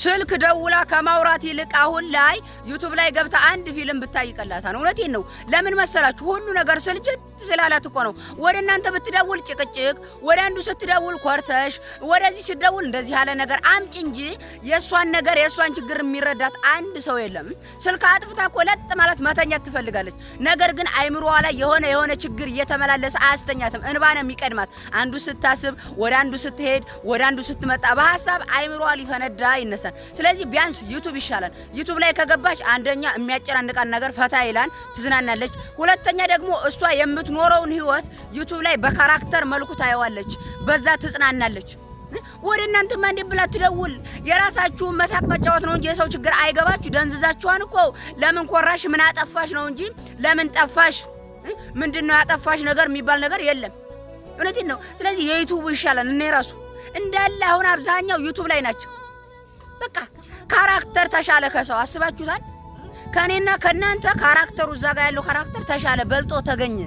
ስልክ ደውላ ከማውራት ይልቅ አሁን ላይ YouTube ላይ ገብታ አንድ ፊልም ብታይ ይቀላታል። እውነቴን ነው። ለምን መሰላችሁ? ሁሉ ነገር ስልችት ስላላት እኮ ነው። ወደ እናንተ ብትደውል ጭቅጭቅ፣ ወደ አንዱ ስትደውል ኮርተሽ፣ ወደዚህ ስትደውል እንደዚህ ያለ ነገር አምጪ እንጂ የእሷን ነገር የእሷን ችግር የሚረዳት አንድ ሰው የለም። ስልክ አጥፍታ እኮ ለጥ ማለት መተኛት ትፈልጋለች። ነገር ግን አይምሮዋ ላይ የሆነ የሆነ ችግር እየተመላለሰ አያስተኛትም። እንባ ነው የሚቀድማት። አንዱ ስታስብ፣ ወደ አንዱ ስትሄድ፣ ወደ አንዱ ስትመጣ በሀሳብ አይምሮዋ ሊፈነዳ ይነሳል። ስለዚህ ቢያንስ YouTube ይሻላል። YouTube ላይ ከገባች አንደኛ የሚያጨናንቃን ነገር ፈታ ይላል፣ ትዝናናለች። ሁለተኛ ደግሞ እሷ የምትኖረውን ህይወት YouTube ላይ በ character መልኩ ታየዋለች፣ በዛ ትጽናናለች። ወደ እናንተማ እንዴት ብላ ትደውል? የራሳችሁን መሳቅ መጫወት ነው እንጂ የሰው ችግር አይገባችሁ። ደንዝዛችኋን እኮ ለምን ኮራሽ፣ ምን አጠፋሽ ነው እንጂ ለምን ጠፋሽ፣ ምንድን ነው ያጠፋሽ ነገር የሚባል ነገር የለም። እውነቴን ነው። ስለዚህ የ YouTube ይሻላል። እኔ ራሱ እንዳለ አሁን አብዛኛው YouTube ላይ ናቸው። በቃ character ተሻለ ከሰው አስባችሁታል። ከእኔና ከእናንተ character ኡ እዛ ጋር ያለው character ተሻለ፣ በልጦ ተገኘ።